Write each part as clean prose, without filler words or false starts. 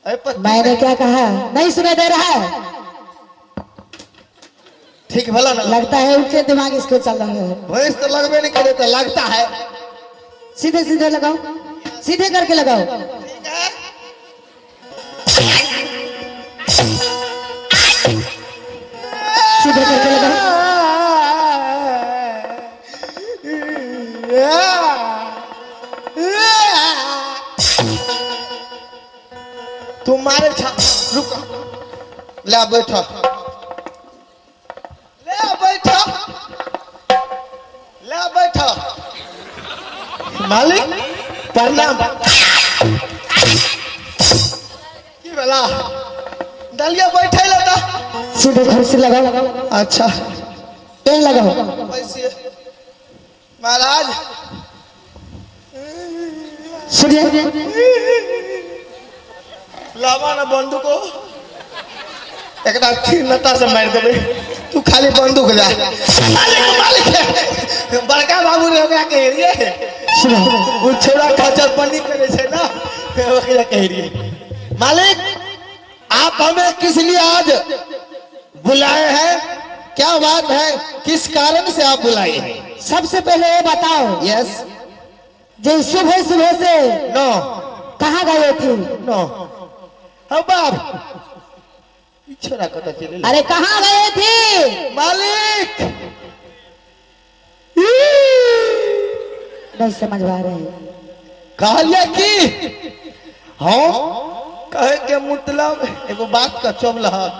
एहि पर मैंने क्या कहा? नहीं सुनाई दे रहा है। ठीक भेला ना? लगता है उनके दिमाग इसको चल रहा है। भैंस तो लगबे नहीं करे तो लगता है। सीधे सीधे लगाओ, सीधे करके लगाओ। ठीक है। सीधे करके लगाओ। तू मारे छा, रुक, ले बैठ, ले बैठ, ले बैठ। मालिक प्रणाम। की भेला? डलिया बैठे ले तऽ। सीधे कुर्सी लगाओ। अच्छा। पेड़ लगाओ। पैसे महाराज। सुनिए। लावा ना बंदूक, एकरा लता से मारि देबै, तू खाली बंदूक जा। मालिक, मालिक, बड़का बाबू रे, ओकरा कहि रहियै। सुनो। ओ छौड़ा खचर पन्नी करे छै ना, ओकरा कहि रहियै। मालिक, आप हमें किस लिए आज बुलाए हैं? क्या बात है? किस कारण से आप बुलाए हैं? सबसे पहले ये बताओ। यस। जो सुबह सुबह से नो। कहाँ गए थे? नो, हाँ बाप, ई छोरा कतऽ चलि गेलै? अरे, कहाँ गए थे? मालिक। नहीं समझ पा रहे हैं। कहलिए की हम कहे के मतलब एगो बात का चौबलहक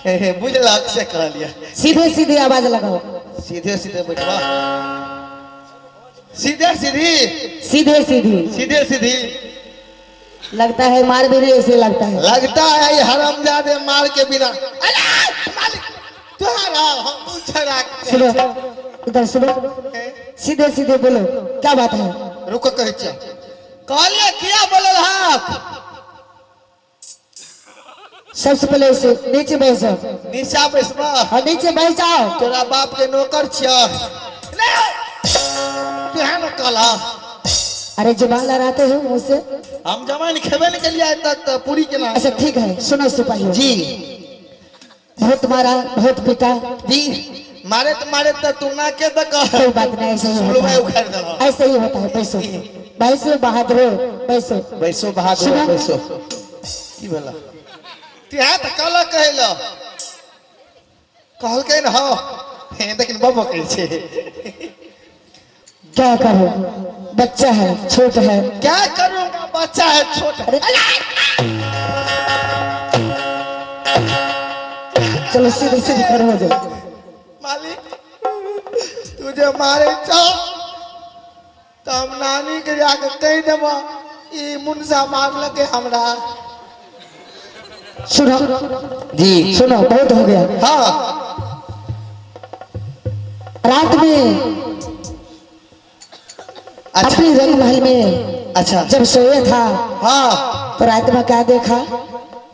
हे हे बुझलक से कहलिए। सीधे सीधे आवाज लगाओ। सीधे सीधे बैठवा, सीधे सीधी। सीधे सीधी। सीधे सीधी। लगता है मार भी नहीं ऐसे लगता है। लगता है ये हरामजादे मार के बिना। अरे मालिक, तुहारा हम छड़ा। सुनो, इधर सुनो, सीधे सीधे बोलो, क्या बात है? रुको, कहै छियै। कहलिए किया बोलल हक? सबसे पहले ऐसे नीचे बैठ जाओ। नीचा बैसबा? और नीचे बैठ जाओ। तोरा बाप के नौकर छियै? तुहे न कहला। अरे, जुबान लड़ाते हो मुझसे? हम जमाइन खेबे नहीं केलिए आइ तक तऽ पूरी केना? अच्छा, ठीक है, सुनो सिपाही। जी। बहुत मारा, बहुत पीटा। जी, मारे तऽ मारे तऽ तू ना के तऽ कह। कोई बात नहीं, ऐसे ही होता सुलभाई है। उखाड़ि देलह। ऐसे ही होता है। बैसो, बैसो बहादुर, बैसो। बैसो बहादुर। सुनो। बैसो। की भेला? तिहा तऽ कहलक कहैल कहलकै ने, हँ हे, लेकिन बबो कहै छै। क्या करो, बच्चा है, छोट है। क्या करूंगा, बच्चा है, छोट है। चलो, सीधे सीधे खड़े हो जाओ। मालिक, तुझे मारे छौ तऽ हम नानी के जाके कहि देबो, ई मुनसा मारलकै हमरा। सुनो। जी। सुनो, बहुत हो गया। हाँ। रात में अपनी रंग महल में जब सोए था तो रात में क्या देखा?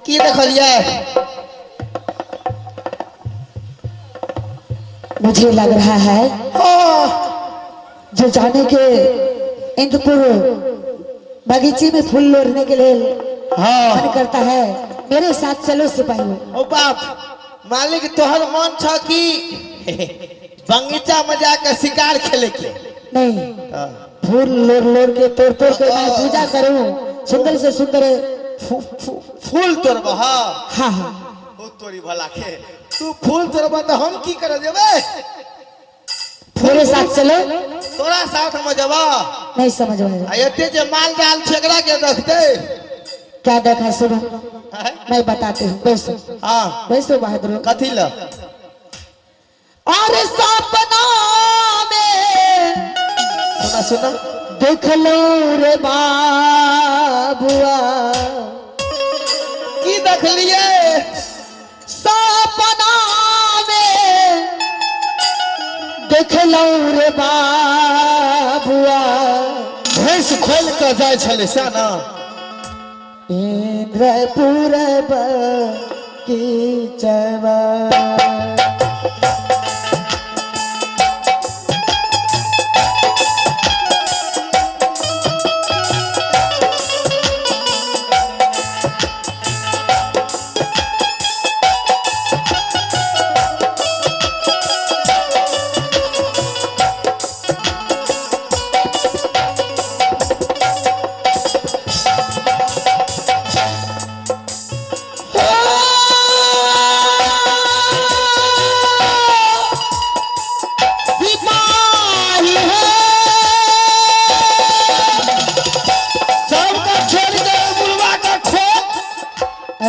की देखलियै? मुझे लग रहा है जो जाने के इंद्रपुर बगीचे में फूल लोढ़ने के लिए मन करता है। मेरे साथ चलो सिपाही। ओ बाप, मालिक, तोहर मन छ कि बगीचा में जाके शिकार खेले के? नहीं, फूल लोढ़ लोढ़ के, तोड़ तोड़ के मैं पूजा करूं, सुंदर से सुंदर। फूल तोड़ब? हाँ। हाँ। ओ तोरी भला के, तू फूल तोड़ब तऽ हम की करे जेबै? मेरे साथ चलो। तोरा साथ हम जेबा? नहीं समझ में आ एते जे माल जाल छै, एकरा के देखतै? क्या देखा, सुनो। आँय? मैं बताती हूँ, बैसो। बैसो बहादुर। कथी ल? और सपना में सुना, सुना। देख लो रे बाबुआ। की देखलियै? सपना में देख लो रे बाबुआ। भैंस खोल कऽ जाइ छलै सएह ने? इंद्रपुर बगीचवा।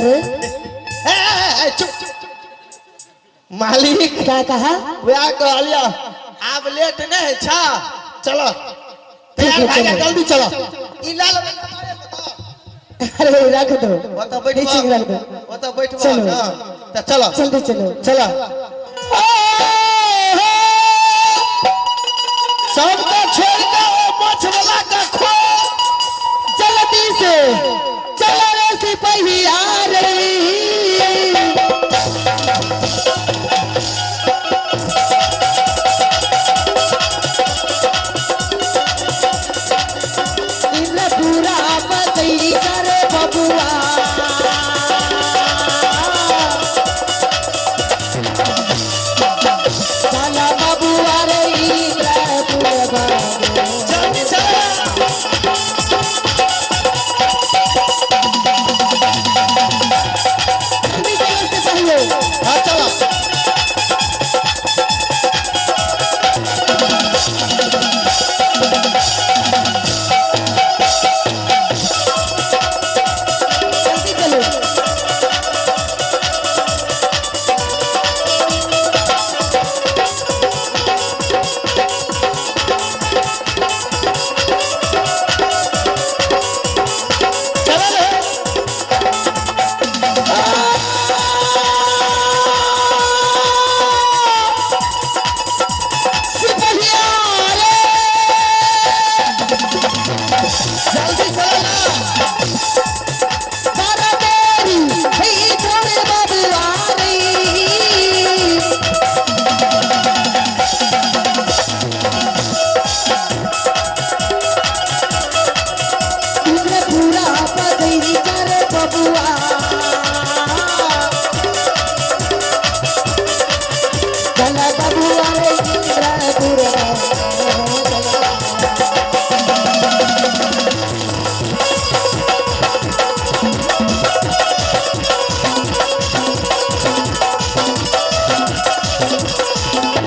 अरे ए, ए, ए, चुप। मालिक, क्या कहा? वह कहलिया आब लेट नहीं है छा, चलो तैयार है, भए जा, चलो। जल्दी चलो। ई लाल अरे रख दो, ओतऽ बैठबो, नीचे रख दो। ओतऽ बैठबो। चलो। हँ, तऽ चलो। जल्दी चलो। चलो, सबके छोड़ के ओ माछ वाला के खो। जल्दी से चलो रे सिपहिया रे। इंद्रपुरा बगीचा रे बबुआ। चला बबुआ रे इंद्रपुर बबुआ। जल्दी चलो। जल्दी चलो सिपाहियों। हाँ, चलो। जल्दी चलो। चलो रे। सिपहिया रे। जल्दी चलो ना।